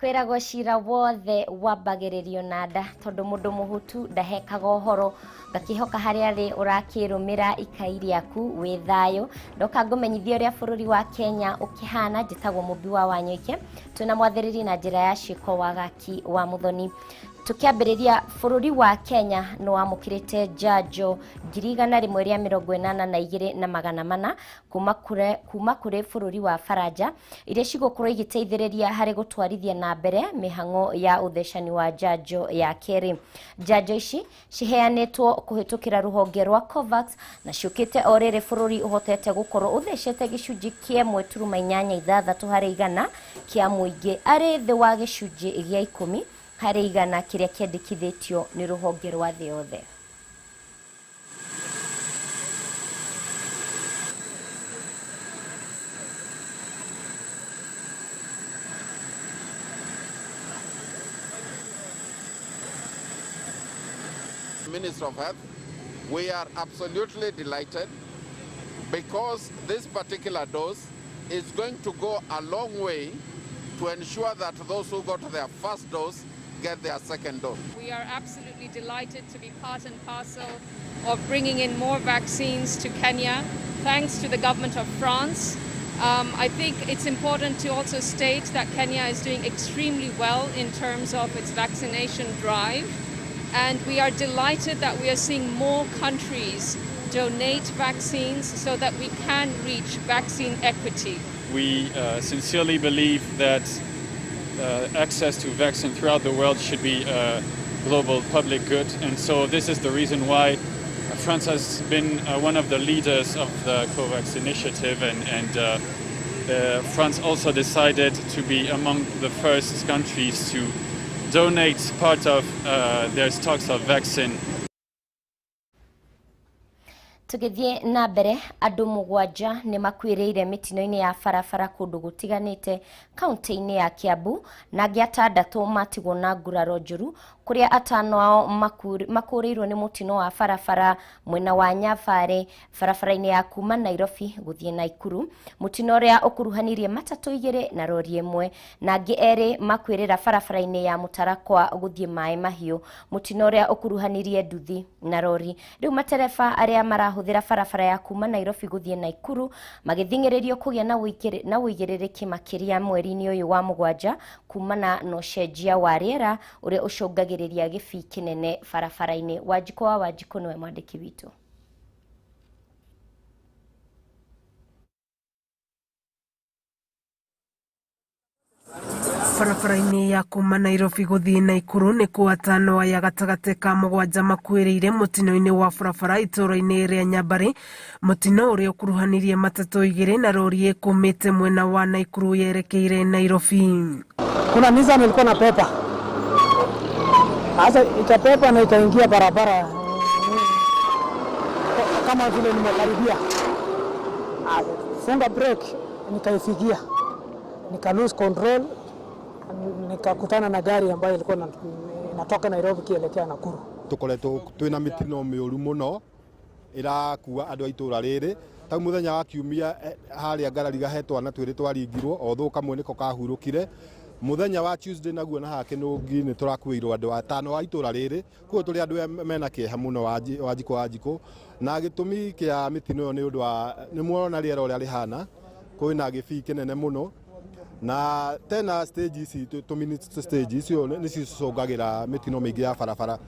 Kwĩragwo cira wothe wambagĩrĩrio na nda tondũ mũndũ mũhutu ndahekaga ũhoro. Ngakĩhoka harĩa rĩ ũrakĩrũmĩra ikai rĩaku wĩ thayũ. Ndoka ngũmenyithia ũrĩa bũrũri wa Kenya ũkĩhana. Njĩtagwo Mũmbi wa Wanyoike, twĩna mwathĩrĩri na njĩra ya ciĩko Wagaki wa Mũthoni. Tũkĩambĩrĩria, bũrũri wa Kenya nĩ wamũkĩrĩte njanjo 182,400 kuma kũrĩ bũrũri wa Faranja, iria cigũkorwo igĩteithĩrĩria harĩ gũtwarithia na mbere mĩhang'o ya ũthecani wa njanjo ya kerĩ. Njanjo ici ciheanĩtwo kũhĩtũkĩra rũhonge rwa COVAX na ciũkĩte o rĩrĩ bũrũri ũhotete gũkorwo ũthecete gĩcunjĩ kĩa 1.86 harĩ igana kĩa mũingĩ, arĩ thĩ wa gĩcunjĩ gĩa 10 harĩ igana kĩrĩa kĩandĩkithĩtio nĩ rũhonge rwa thĩ yothe. Minister of Health, we are absolutely delighted because this particular dose is going to go a long way to ensure that those who got their first dose get their second dose. We are absolutely delighted to be part and parcel of bringing in more vaccines to Kenya, thanks to the government of France. I think it's important to also state that Kenya is doing extremely well in terms of its vaccination drive, and we are delighted that we are seeing more countries donate vaccines so that we can reach vaccine equity. We sincerely believe that access to vaccine throughout the world should be a global public good, and so this is the reason why France has been one of the leaders of the COVAX initiative, and France also decided to be among the first countries to donate part of their stocks of vaccine. Tũgĩthiĩ na mbere, andũ 7 nĩ makuĩrĩire mĩtino-inĩ ya barabara kũndũ gũtiganĩte kaunti-inĩ ya Kiambu, na angĩ 6 matigwo na nguraro njũru, kũrĩa 5 ao makũrĩirwo nĩ mũtino wa barabara mwena wa Nyabarĩ barabara-inĩ ya kuma Nairobi gũthiĩ Naikuru. Mũtino ũrĩa ũkuruhanirie matatũ 2 na rori 1, na angĩ 2 makuĩrĩra barabara-inĩ ya Mũtarakwa gũthiĩ Maĩ Mahiũ. Mũtino ũrĩa ũkuruhanirie nduthi na rori. Rĩu matereba arĩa marahũthĩra barabara ya kuma Nairobi gũthiĩ Naikuru magĩthing'ĩrĩrio kũgĩa na ũigĩrĩrĩki makĩria mweri-inĩ ũyũ wa 7 kumana na ũcenjia wa rĩera ũrĩa ũcũngagĩrĩria gĩbii kĩnene barabara-inĩ. Wanjikũ wa Wanjikũ nĩwe mwandĩki witũ. Barabara-inĩ ya kuma Nairobi gũthiĩ Naikuru nĩ kuo 5 aya gatagatĩ ka 7 makuĩrĩire mũtino-inĩ wa barabara itũũra-inĩ rĩa Nyambarĩ, mũtino ũrĩa ũkuruhanirie matatũ 2 na rori ĩkumĩte mwena wa Naikuru yerekeire Nairobi. Kuna Nissan ilikuwa na pepa. Sasa ikapepa na ikaingia barabara kama vile nimekaribia. Funga brake nikaifikia. Nika lose control, nikakutana na gari ambayo ilikuwa inatoka Nairobi kielekea Nakuru. Tukoretwo twina mitino miuru muno irakua andu a itura riri. Tau muthenya wa kiumia haria ngarariga he twana twiri twaringirwo o thu kamwe niko kahurukire. Muthenya wa Tuesday naguo na hake nungi ni turakuirwo andu 5 a itura riri, kuo turi andu mena kieha muno Wanjikũ Wanjikũ. Na gitumi kia mitino iyo ni undu wa ni muona riera uria rihana, kwina gibii kinene muno. Na tena stage ici tu minute stage icio nĩ cicũngagĩra mĩtino mĩingĩ ya barabara.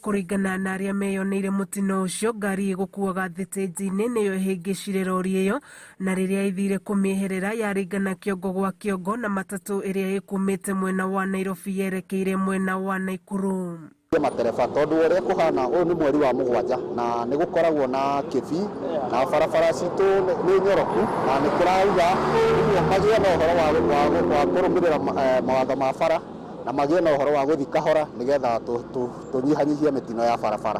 Kũringana na arĩa meyoneire mũtino ũcio, ngari ĩgũkuaga thitĩnji-inĩ nĩyo ĩhĩngĩcire rori ĩyo, na rĩrĩa ĩthire kũmĩeherera yaringana kĩongo gwa kĩongo na matatũ ĩrĩa ĩkumĩte mwena wa Nairobi yerekeire mwena wa Naikuru. Matereba tondu uria kuhana uyu ni mweri wa 7 na ni gukoragwo na kibi na barabara citu ni nyoroku na ni kurauga niguo magie na uhoro wa kurumirira mawatho ma bara na magie na uhoro wa guthi kahora nigetha tunyihanyihie mitino ya barabara.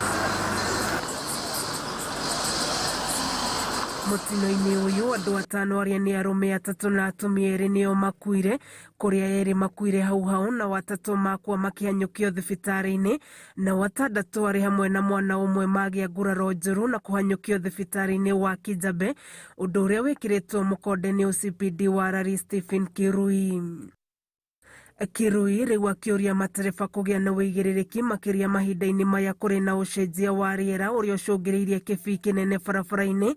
Mũtino-inĩ ũyũ andũ 5 arĩa nĩ arũme 3 na atumia 2 nĩo makuire, kũrĩa 2 makuire hau hau na 3 makua makĩhanyũkio thibitarĩ-inĩ, na 6 arĩ hamwe na mwana ũmwe magĩa nguraro njũru na kũhanyũkio thibitarĩ-inĩ wa Kijabe, ũndũ ũrĩa wĩkĩrĩtwo mũkonde nĩ OCPD wa Rari Stephen Kirui. Kirui rĩu akĩũria matereba kũgĩa na ũigĩrĩrĩki makĩria mahinda-inĩ maya kũrĩ na ũcenjia wa rĩera ũrĩa ũcũngĩrĩirie kĩbii kĩnene barabara-inĩ.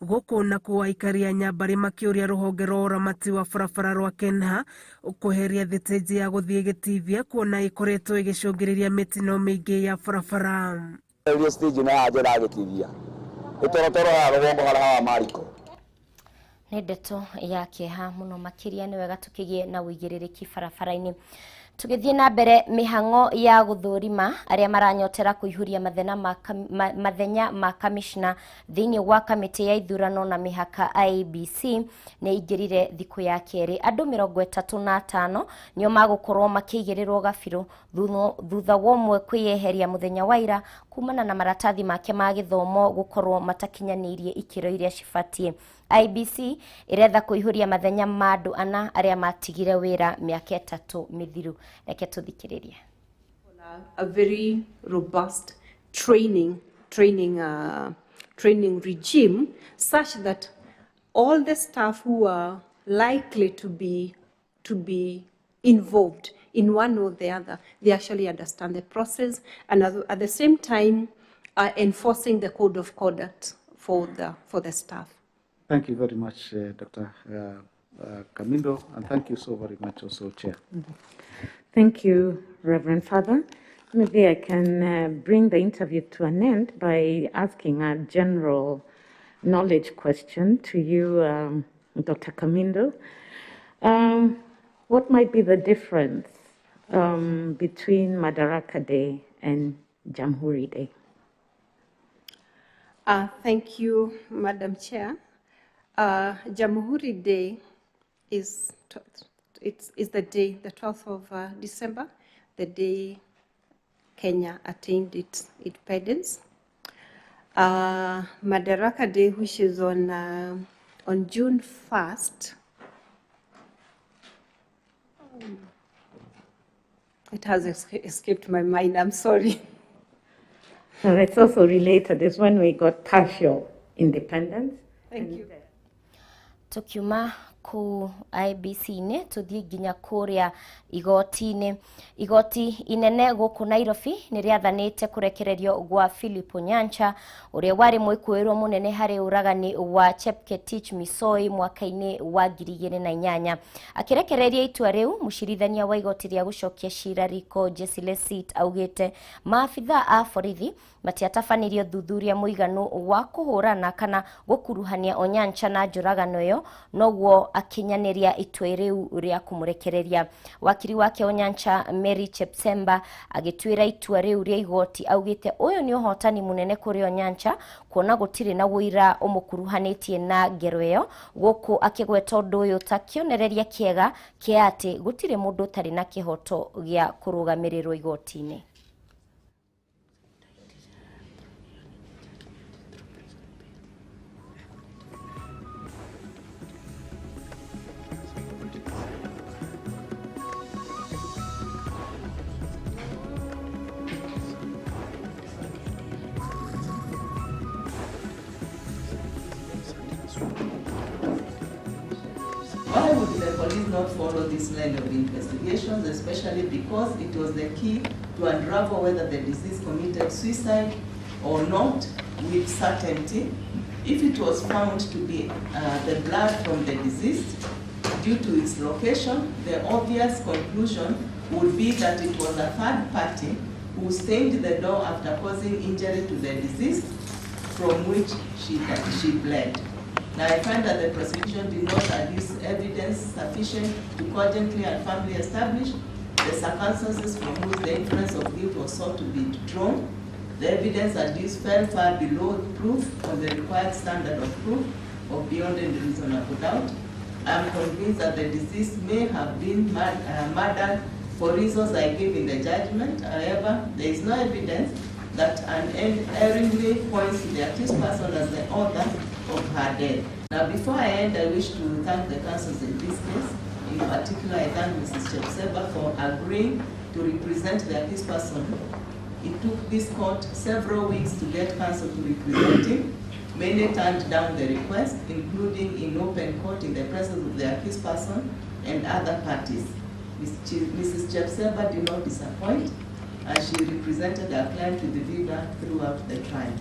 Gũkũ nakuo aikari a Nyambarĩ makĩũria rũhonge rwa ũramati wa barabara rwa KENHA kweheria thitĩnji ya gũthiĩ Gĩtithia kuona ĩkoretwo ĩgĩcũngĩrĩria mĩtino mĩingĩ ya barabara. Stage ĩno ya njĩra Gĩtithia ĩtorotoro ya rũgongo harĩa hawa mariko. Nĩ ndeto ya kĩeha mũno makĩria, nĩ wega tũkĩgĩe na ũigĩrĩrĩki barabara-inĩ. Tũgĩthiĩ na mbere, mĩhang'o ya gũthũrima arĩa maranyotera kũihũria mathenya ma kamishna thĩinĩ wa kamĩtĩ ya ithurano na mĩhaka IEBC nĩ ingĩrire thikũ ya kerĩ. Andũ 35 nĩo magũkorwo makĩigĩrĩrwo gabirũ thutha wa ũmwe kwĩyeheria mũthenya wa ira kumana na maratathi make ma gĩthomo gũkorwo matakinyanĩirie ikĩro iria cibatiĩ. IEBC ĩretha kũihũria mathenya ma andũ ana arĩa matigire wĩra mĩaka 3 mĩthiru. Reke tũthikĩrĩrie. A very robust training regime such that all the staff who are likely to be involved in one or the other, they actually understand the process, and at the same time are enforcing the code of conduct for the staff. Thank you very much, Dr. Kamindo, and thank you so very much also, Chair. Thank you, Reverend Father. Maybe I can bring the interview to an end by asking a general knowledge question to you, Dr. Kamindo. What might be the difference between Madaraka Day and Jamhuri Day? Thank you, Madam Chair. Jamhuri Day is the day, the 12th of December, the day Kenya attained its independence. Madaraka Day, which is on June 1st, it has escaped my mind, I'm sorry. And it's also related, it's when we got partial independence. Thank you. Tukiuma ku IBC-inĩ tũthiĩ nginya kũrĩa igoti-inĩ. Igoti inene gũkũ Nairobi nĩ rĩathanĩte kũrekererio gwa Philip Onyancha ũrĩa warĩ mwĩkũĩrwo mũnene harĩ ũragani wa Chepketich Misoi mwaka-inĩ wa 2008. Akĩrekereria itua rĩu, mũcirithania wa igoti rĩa gũcokia cira riko Jesse Lesit augĩte maabitha a borithi matiatabanirie ũthuthuria mũiganu wa kũhũrana kana gũkuruhania Onyancha na njũragano ĩyo, noguo akinyanĩria itua rĩu rĩa kũmũrekereria. Wakiri wake Onyancha Mary Chepsemba agĩtuĩra itua rĩu rĩa igoti augĩte ũyũ nĩ ũhotani mũnene kũrĩ Onyancha kuona gũtirĩ na ũira ũmũkuruhanĩtie na ngero ĩyo, gũkũ akĩgweta ũndũ ũyũ ta kĩonereria kĩega kĩa atĩ gũtirĩ mũndũ ũtarĩ na kĩhoto gĩa kũrũgamĩrĩrwo igoti-inĩ. Why would the police not follow this line of investigations, especially because it was the key to unravel whether the deceased committed suicide or not with certainty? If it was found to be the blood from the deceased, due to its location, the obvious conclusion would be that it was a third party who stained the door after causing injury to the deceased, from which she bled. Now, I find that the prosecution did not adduce evidence sufficient to cogently and firmly establish the circumstances from which the inference of guilt was sought to be drawn. The evidence adduced fell far below proof on the required standard of proof of beyond any reasonable doubt. I am convinced that the deceased may have been murdered for reasons I give in the judgment. However, there is no evidence that unerringly points to the accused person as the author of her death. Now, before I end, I wish to thank the counsels in this case. In particular, I thank Mrs. Chepseba for agreeing to represent the accused person. It took this court several weeks to get counsel to represent him. Many turned down the request, including in open court in the presence of the accused person and other parties. Mrs. Chepseba did not disappoint, as she represented her client with vigor throughout the trial.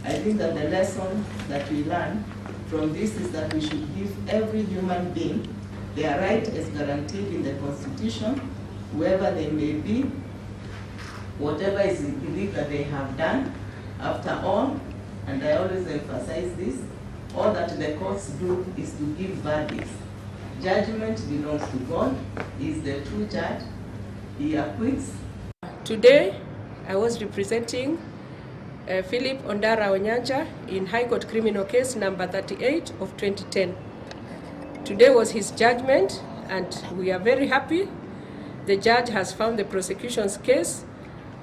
I think that the lesson that we learn from this is that we should give every human being their right as guaranteed in the Constitution, whoever they may be, whatever is believed that they have done. After all, and I always emphasize this, all that the courts do is to give verdicts. Judgment belongs to God. He is the true judge. He acquits. Today, I was representing Philip Ondara Onyanja in High Court Criminal Case number 38 of 2010. Today was his judgment, and we are very happy. The judge has found the prosecution's case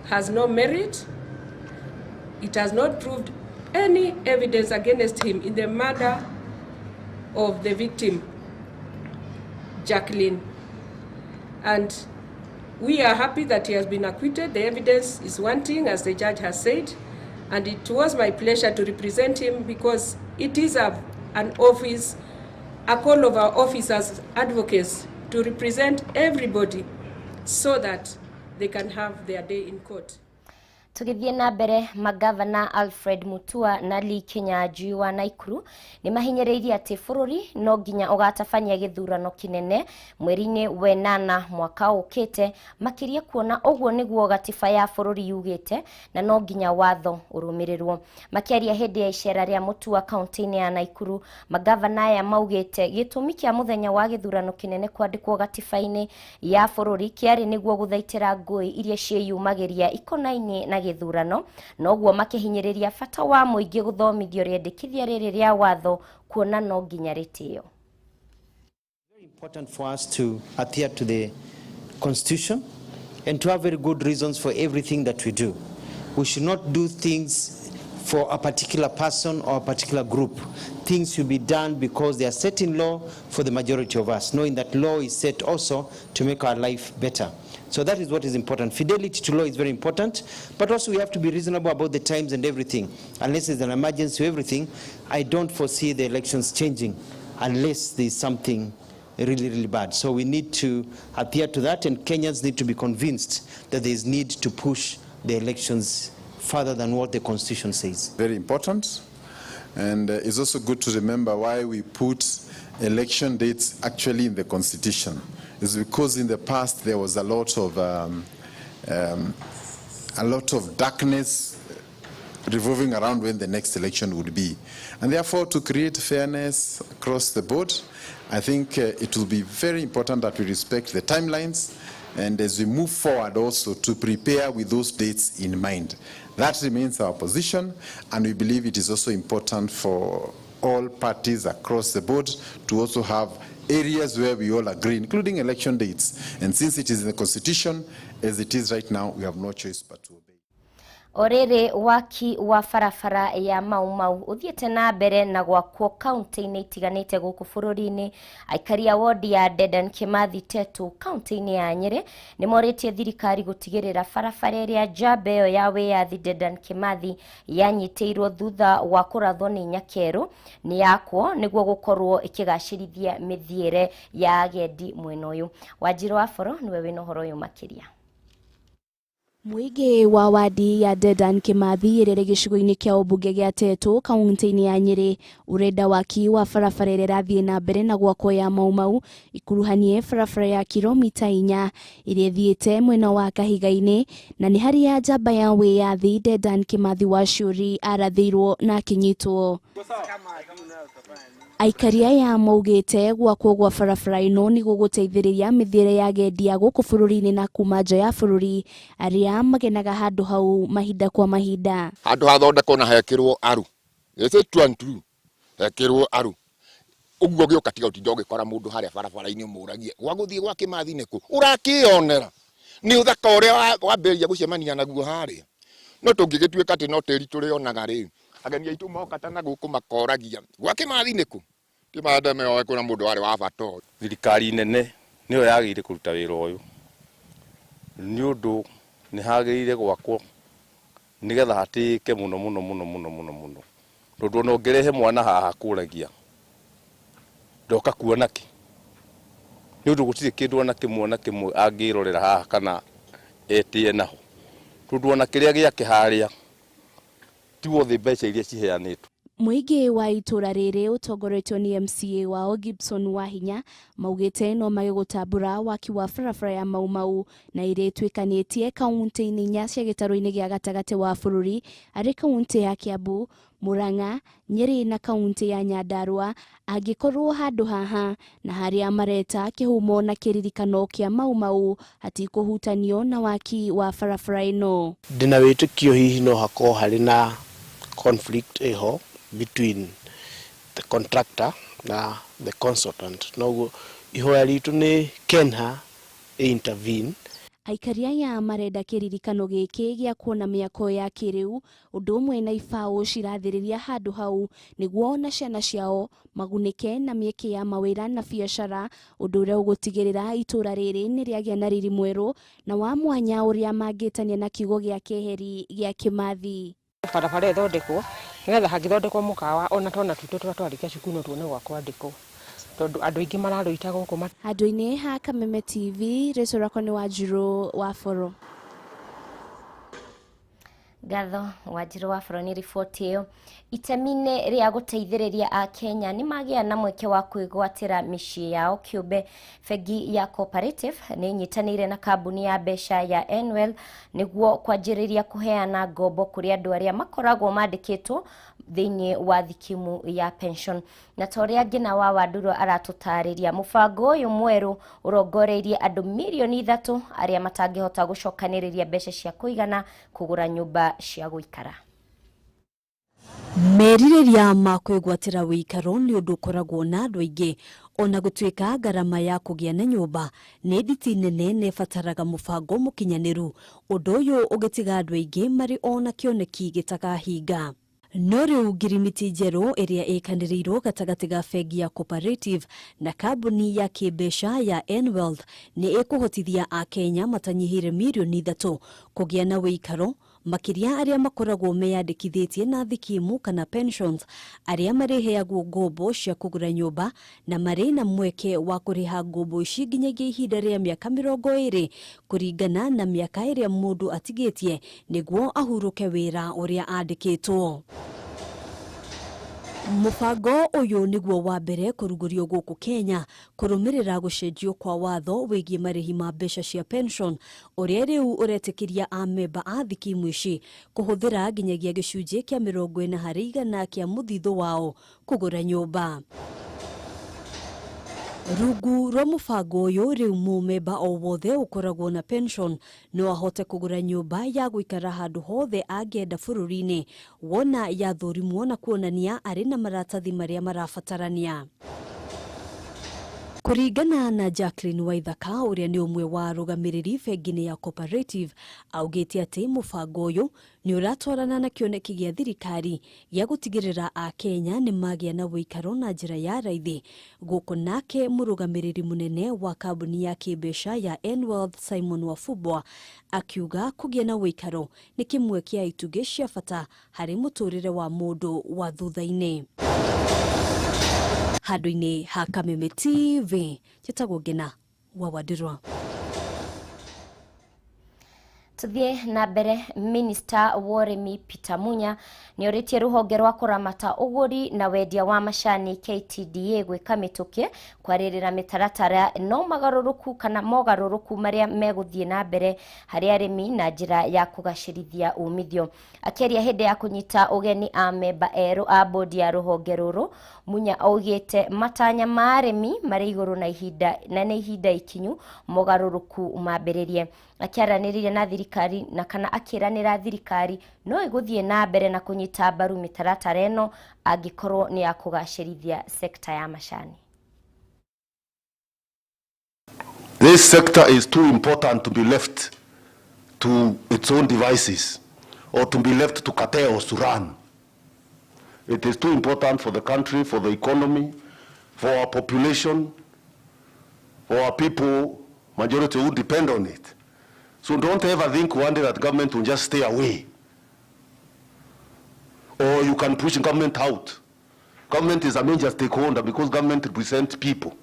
has no merit. It has not proved any evidence against him in the murder of the victim, Jacqueline. And we are happy that he has been acquitted. The evidence is wanting, as the judge has said. And it was my pleasure to represent him because it is an office, a call of our officers, advocates, to represent everybody so that they can have their day in court. Tugithie na mbere, magavana Alfred Mutua na Lee Kinyanjui wa Naikuru nĩ mahinyĩrĩirie atĩ bũrũri no nginya ũgatabania gĩthurano kĩnene mweri-inĩ wenana mwaka ũkĩte, makĩria kuona ũguo nĩguo gatiba ya bũrũri yugĩte na no nginya watho ũrũmĩrĩrwo. Makĩaria hĩndĩ ya icera rĩa Mutua kaunti-inĩ ya Naikuru, magavana aya maugĩte gĩtũmi kĩa mũthenya wa gĩthurano kĩnene kwandĩkwo gatiba-inĩ ya bũrũri kĩarĩ nĩguo gũthaitĩra ngũĩ iria ciĩyumagĩria ikonainie na gĩthurano, noguo makĩhinyĩrĩria bata wa mũingĩ gũthomithio rĩendekithia rĩrĩ rĩa watho kuona no nginya rĩtĩo. Very important for us to adhere to the Constitution and to have very good reasons for everything that we do. We should not do things for a particular person or a particular group. Things should be done because they are set in law for the majority of us, knowing that law is set also to make our life better. So that is what is important. Fidelity to law is very important, but also we have to be reasonable about the times and everything. Unless there's an emergency or everything, I don't foresee the elections changing unless there's something really, really bad. So we need to adhere to that, and Kenyans need to be convinced that there is need to push the elections further than what the Constitution says. Very important. And it's also good to remember why we put election dates actually in the Constitution. It's because in the past there was a lot of darkness revolving around when the next election would be. And therefore, to create fairness across the board, I think it will be very important that we respect the timelines, and as we move forward also to prepare with those dates in mind. That remains our position, and we believe it is also important for all parties across the board to also have areas where we all agree, including election dates. And since it is in the Constitution, as it is right now, we have no choice but to obey. Orere waki wa barabara ya Mau Mau uthiete na mbere na gwakwo kaunti-inĩ itiganĩte gũkũ bũrũri-inĩ. Aikari a wodi ya Dedan Kimathi Tetu kaunti-inĩ ya Nyĩrĩ nĩ morĩtie thirikari gũtigĩrĩra barabara ĩrĩa njamba ĩyo ya wĩyathi Dedan Kimathi yanyitĩirwo thutha wa kũrathwo nĩ Nyakerũ nĩ yakwo nĩguo gũkorwo ĩkĩgacĩrithia mĩthiĩre ya agendi mwena ũyũ. Wanjirũ wa Boro nĩwe wĩna ũhoro ũyũ makĩria. Mũingĩ wa wadi ya Dedan Kimathi ĩrĩa ĩrĩ gĩcigo-inĩ kĩa ũmbunge gĩa Tetu kaunti-inĩ ya Nyĩrĩ ũrenda waki wa barabara ĩrĩa ĩrathiĩ na mbere na gwakwo ya Mau Mau ikuruhanie barabara ya kilomita 4 ĩrĩa ĩthiĩte mwena wa Kahiga-inĩ na nĩ harĩa njamba ya wĩyathi Dedan Kimathi wa Ciũri arathĩirwo na akĩnyitwo. Aikari aya maugĩte gwakwo gwa barabara ĩno nĩ gũgũteithĩrĩria mĩthiĩre ya agendi a gũkũ bũrũri-inĩ na kuma nja ya bũrũri arĩa magenaga handũ hau mahinda kwa mahinda. Handũ hathondekwo na hekĩrwo aru hekĩrwo aru ũguo gĩũka tiga ũtinda ũgĩkora mũndũ harĩa barabara-inĩ ũmũragie gwa gũthiĩ gwa Kĩmathi nĩkũ ũrakĩonera nĩ ũthaka ũrĩa wambĩrĩria gũcemania naguo harĩa. No tũngĩgĩtuĩka atĩ no tĩri tũrĩonaga rĩ, ageni aitũ moka ta na gũkũ makoragia gwa Kĩmathi nĩkũ. Kĩmathi kuna mũndũ warĩ wa bata. Thirikari nene nĩyo yagĩrĩire kũruta wĩra ũyũ nĩ ũndũ nĩ hagĩrĩire gwakwo nĩgetha hatĩĩke mũno mũno mũno mũno mũno mũno tondũ ona ũngĩrehe mwana haha kũragia ndoka kuona kĩ. Nĩ ũndũ gũtirĩ kĩndũ ona kĩmwe na kĩmwe angĩrorera haha kana etĩe naho. Tondũ ona kĩrĩa gĩake harĩa ti wothe mbeca iria ciheanĩtwo. Mũingĩ wa itũra rĩrĩ ũtongoretio nĩ MCA wao Gibson Wahinya maugĩte no mage gũtambũra waki wa barabara ya Mau Mau na ĩrĩa ĩtuĩkanĩtie kaunti-inĩ inya cia gĩtarũ-inĩ gĩa gatagatĩ wa bũrũri arĩ kaunti ya Kiambu, Murang'a, Nyeri na kaunti ya Nyandarua angĩkorwo handũ haha na harĩa mareta kĩhumo na kĩririkano kĩa Mau Mau hatikũhutanio na waki wa barabara ĩno. Ndĩna wĩtĩkio hihi no hakorwo harĩ na conflict ĩho between the contractor na the consultant, noguo ihoya ritũ nĩ KENHA intervene. Aikari aya marenda kĩririkano gĩkĩ gĩa kuona mĩako ya kĩrĩu ũndũ ũmwe na ibaũ cirathĩrĩria handũ hau nĩguo na ciana ciao magunĩke na mĩeke ya mawĩra na biacara ũndũ ũrĩa ũgũtigĩrĩra itũra rĩrĩ nĩ rĩagĩa na riri mwerũ na wa mwanya ũrĩa mangĩtania na kiugo gĩa keheri gĩa Kĩmathi. Barabara ĩthondekwo nĩgetha hangĩthondekwo mũkawa ona twana twitũ tũrĩa twarĩkia cukuru no tuone gwa kwandĩkwo tondũ andũ aingĩ mararũita gũkũ. Handũ-inĩ ha Kameme TV, rĩtwa rĩakwa nĩ Wanjirũ wa Boro. Ngatho Wanjirũ wa Boro nĩ riboti ĩyo. Itemi-inĩ rĩa gũteithĩrĩria Akenya nĩ magĩa na mweke wa kwĩgwatĩra mĩciĩ yao kĩũmbe. Bengi ya Cooperative nĩ ĩnyitanĩire na kambuni ya mbeca ya Enwell nĩguo kwanjĩrĩria kũheana ngombo kũrĩ andũ arĩa makoragwo mandĩkĩtwo thĩinĩ wa thikimu ya pension. Na ta ũrĩa Ngina wa Wanduro aratũtarĩria, mũbango ũyũ mwerũ ũrongoreirie andũ mirioni 3 arĩa matangĩhota gũcokanĩrĩria mbeca cia kũigana kũgũra nyũmba cia gũikara. Merirĩria ma kwĩgwatĩra wĩikaro nĩ ũndũ ũkoragwo na andũ aingĩ ona gũtuĩka ngarama ya kũgĩa na nyũmba nĩ nditi nene na ĩbataraga mũbango mũkinyanĩru, ũndũ ũyũ ũgĩtiga andũ aingĩ marĩ ona kĩoneki gĩtakahinga. No rĩu ngirimiti njerũ ĩrĩa ĩkanĩrĩirwo gatagatĩ ga bengi ya Cooperative na kambuni ya kĩmbeca ya Enwealth nĩ ĩkũhotithia Akenya matanyihĩire mirioni 3 kũgĩa na wĩikaro, makĩria arĩa makoragwo meyandĩkithĩtie na thikimu kana pensions, arĩa marĩheagwo ngombo cia kũgũra nyũmba na marĩ na mweke wa kũrĩha ngombo ici nginyagia ihinda rĩa mĩaka 20 kũringana na mĩaka ĩrĩa mũndũ atigĩtie nĩguo ahurũke wĩra ũrĩa andĩkĩtwo. Mũbango ũyũ nĩguo wa mbere kũrugũrio gũkũ Kenya kũrũmĩrĩra gũcenjio kwa watho wĩgiĩ marĩhi ma mbeca cia pension ũrĩa rĩu ũretĩkĩria amemba a thikimu ici kũhũthĩra nginyagia gĩcunjĩ kĩa 40 harĩ igana kĩa mũthithũ wao kũgũra nyũmba. Rungu rwa mũbango ũyũ rĩu mũmemba o wothe ũkoragwo na pension no ahote kũgũra nyũmba ya gũikara handũ hothe angĩenda bũrũri-inĩ wona yathũrimwo na kuonania arĩ na maratathi marĩa marabatarania. Kũringana na Jacqueline Waithaka ũrĩa nĩ ũmwe wa arũgamĩrĩri bengi-inĩ ya Cooperative, augĩte atĩ mũbango ũyũ nĩ ũratwarana na kĩoneki gĩa thirikari gĩa gũtigĩrĩra Akenya nĩ magĩa na wĩikaro na njĩra ya raithi. Gũkũ nake mũrũgamĩrĩri mũnene wa kambuni ya kĩmbeca ya Enwealth Simon Wafubwa akiuga kũgĩa na wĩikaro nĩ kĩmwe kĩa itugĩ cia bata harĩ mũtũrĩre wa mũndũ wa thutha-inĩ. Handũ-inĩ ha Kameme TV, njĩtagwo Ngina wa Wandirwa. Tuthie na mbere. Minista wa ũrĩmi Peter Munya nĩ orĩtie rũhonge rwa kũramata ũgũri na wendia wa macani KTDA gwĩka mĩtũkĩ kwarĩrĩra mĩtaratara no magarũrũku kana mogarũrũku marĩa megũthiĩ na mbere harĩ arĩmi na njĩra ya kũgacĩrithia umithio. Akĩaria hĩndĩ ya kũnyita ũgeni amemba erũ a bodi ya rũhonge rũrũ, Munya augĩte matanya ma arĩmi marĩ igũrũ na ihinda na nĩ ihinda ikinyu mogarũrũku mambĩrĩrie. Akĩaranĩria na thirikari na kana akĩranĩra thirikari no ĩgũthiĩ na mbere na kũnyita mbaru mĩtaratara ĩno angĩkorwo nĩ ya kũgacĩrithia sekta ya macani. This sector is too important to be left to its own devices or to be left to cartels to run. It is too important for the country, for the economy, for our population, for our people, majority who depend on it. So don't ever think one day that government will just stay away. Or you can push government out. Government is a major stakeholder because government represents people.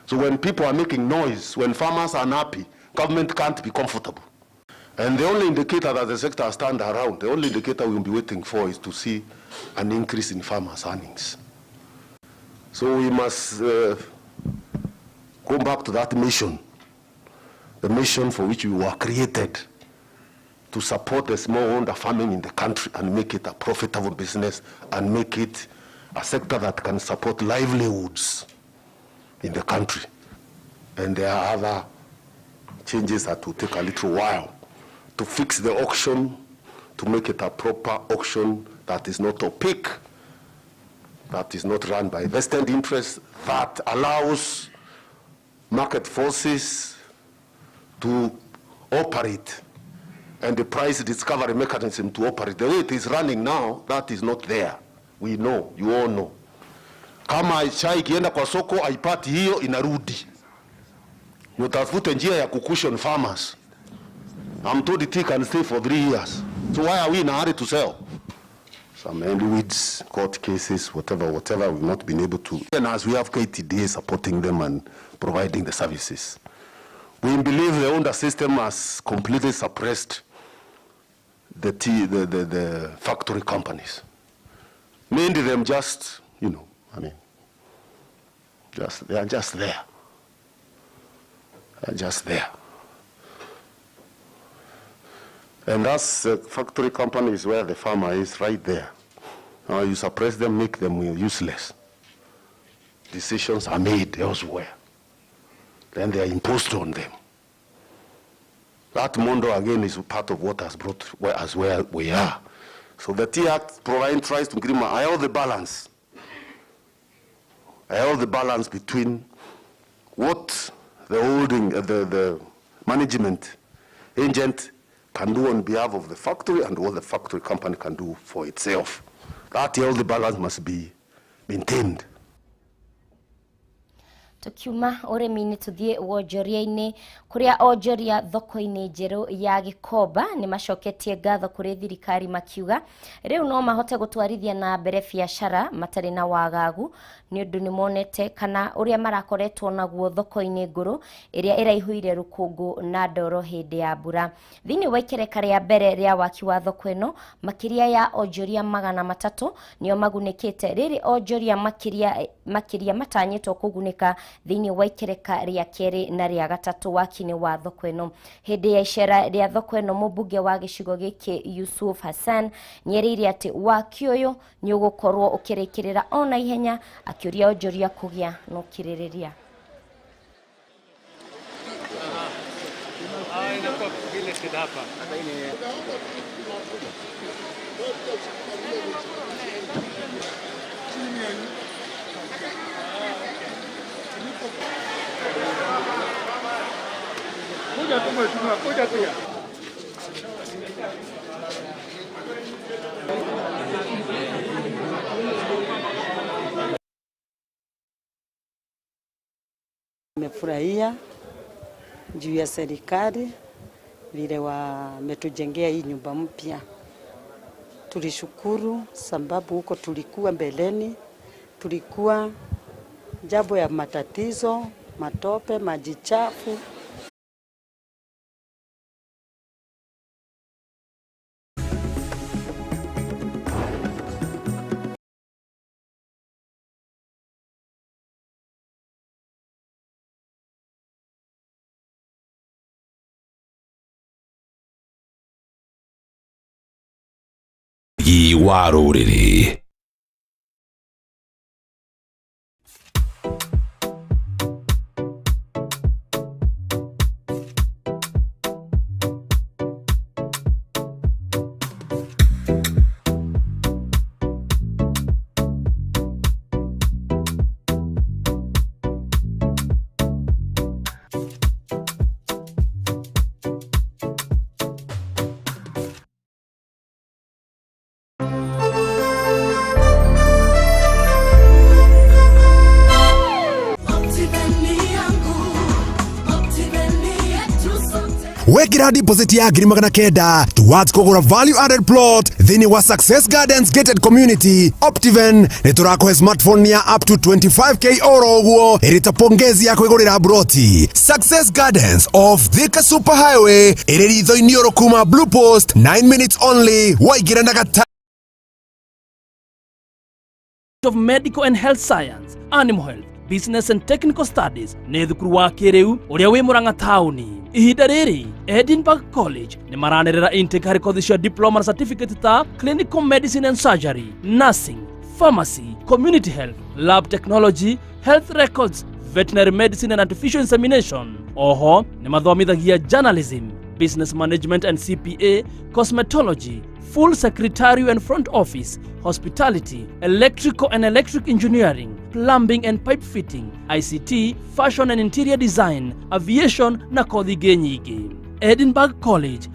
So when people are making noise, when farmers are unhappy, government can't be comfortable. And the only indicator that the sector has turned around, the only indicator we'll be waiting for is to see an increase in farmers' earnings. So we must go back to that mission, the mission for which we were created, to support the smallholder farming in the country and make it a profitable business and make it a sector that can support livelihoods in the country. And there are other changes that will take a little while to fix the auction, to make it a proper auction that is not opaque, that is not run by vested interests, that allows market forces to operate and the price discovery mechanism to operate. The way it is running now, that is not there. We know, you all know. Kama chai ikienda kwa soko haipati hiyo, inarudi. Mtafute njia ya kucushion farmers. I'm told the tea can stay for 3 years. So why are we in a hurry to sell? Some weeds, court cases, whatever, we've not been able to. And as we have KTDA supporting them and providing the services. We believe the older system has completely suppressed the tea, the factory companies. Made them just, you know, I mean, just, they are just there. They are just there. And that's the factory company is where the farmer is, right there. Now you suppress them, make them useless. Decisions are made elsewhere. Then they are imposed on them. That model, again, is part of what has brought us where we are. So the Tea Act tries to bring all the balance. All the balance between what the holding, the management agent can do on behalf of the factory and what the factory company can do for itself. That healthy balance must be maintained. Tukiuma ũrĩmi-inĩ tũthiĩ wonjoria-inĩ kũrĩa onjoria thoko-inĩ njerũ ya Gĩkomba nĩ macoketie ngatho kũrĩ thirikari makiuga rĩu no mahote gũtwarithia na mbere biacara matarĩ na wagagu nĩ ũndũ nĩ monete kana ũrĩa marakoretwo naguo thoko-inĩ ngũrũ ĩrĩa ĩraihũire rũkũngũ na ndoro hĩndĩ ya mbura. Thĩinĩ wa ikereka rĩa mbere rĩa waki wa thoko ĩno makĩria ya onjoria 300 nĩo magunĩkĩte rĩrĩ onjoria makĩria matanyĩtwo kũgunĩka thĩinĩ wa ikereka rĩa kerĩ na rĩa gatatũ waki-inĩ wa thoko ĩno. Hĩndĩ ya icera rĩa thoko ĩno mũmbunge wa gĩcigo gĩkĩ Yusuf Hassan nĩerĩire atĩ waki ũyũ nĩ ũgũkorwo ũkĩrĩkĩrĩra ona ihenya akĩũria onjoria kũgĩa na ũkirĩrĩria. Nimefurahia juu ya serikali vile wametujengea hii nyumba mpya. Tulishukuru sababu huko tulikuwa mbeleni, tulikuwa jambo ya matatizo, matope, maji chafu. Wa rũrĩrĩ. Wekĩra deposit ya 900,000 towards kũgũra value added plot thĩinĩ wa Success Gardens gated community Optiven, nĩ tũrakũhe smartphone ya up to 25K oro ũguo ĩrĩ ta pongezi ya kwĩgũrĩra broti. Success Gardens off Thika Super Highway, ĩrĩ ritho-inĩ oro kuma Blue Post, 9 minutes only waingĩra na gata. Of Medical and Health Science, Animal Health, Business and Technical Studies nĩ thukuru wa kĩrĩu ũrĩa wĩ Mũrang'a taũni. Ihinda rĩrĩ Edinburgh College nĩ maranĩrĩra intake harĩ kothi cia diploma na certificate ta Clinical Medicine and Surgery, Nursing, Pharmacy, Community Health, Lab Technology, Health Records, Veterinary Medicine and Artificial Insemination. Oho nĩ mathomithagia Journalism, Business Management and CPA, Cosmetology, Full Secretarial and Front Office, Hospitality, Electrical and Electric Engineering, Plumbing and Pipe Fitting, ICT, Fashion and Interior Design, Aviation na kothi ingĩ nyingĩ. Edinburgh College.